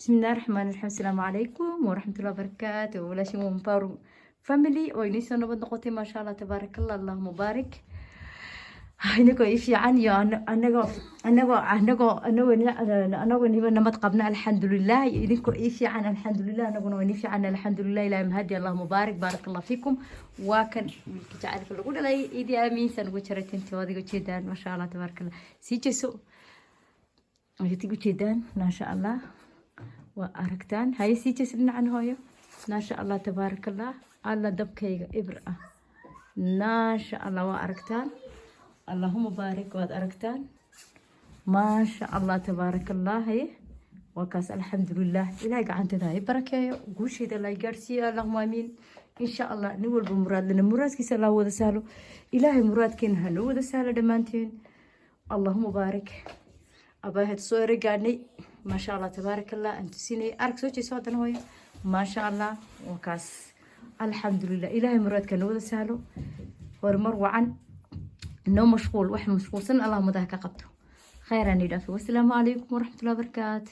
Bismi illahi raxmaan raxiim. Asalaamu calaykum waraxmatullahi wabarakaatu. Walaashin Wambaru family oo inii soo nabad noqotay. Maasha Allah, tabaaraka Allah, allahuma baarik. Inagoo ii fiican iyo anagoo niba nabad qabna, alxamdulilah. Iyo idinkoo ii fiican, alxamdulilah. Anaguna waa inii fiican, alxamdulilah. Ilahi mahadi, allahuma baarik, baarak Allah fiikum. Waa kan wiilka jacaylka lagu dhalay, Idi Amiinsan ugu jaray tintii. Adiga ujeedaan, maasha Allah, tabaaraka Allah. Sii jeeso, ayaad ujeedaan, maasha Allah, waa aragtaan. Haye, sii jeeso dhinacan, hooyo. Maasha Allah, tabaaraka Allah. Alla, dabkayga ibr ah. Maasha Allah, waa aragtaan. Allahuma baarik, waad aragtaan. Maasha Allah, tabaaraka Allah. Haye, waa kaas, alxamdulilah. Ilahay gacanteeda ha i barakeeyo, guusheeda Allah i gaarsiiyo. Allahuma aamiin. Insha Allah, nin walba muraadlana muraadkiisa Allah wada sahlo. Ilaahay muraadkeena ha noo wada sahlo dhammaanteen. Allahuma baarik. Abaaheed soo eregaadhnay. Maasha Allah, tabaaraka Allah. Aan tusinay, arag. Soo jeeso haddana, hooyo. Maasha Allah, waa kaas, alxamdulilah. Ilaahay muraadka noo wada sahlo. Horumar wacan. Noo mashquul, wax mashquulsan Allah madaha ka qabto. Khayraan idhaafi. Wasalaamu calaykum waraxmatullahi wabarakaatu.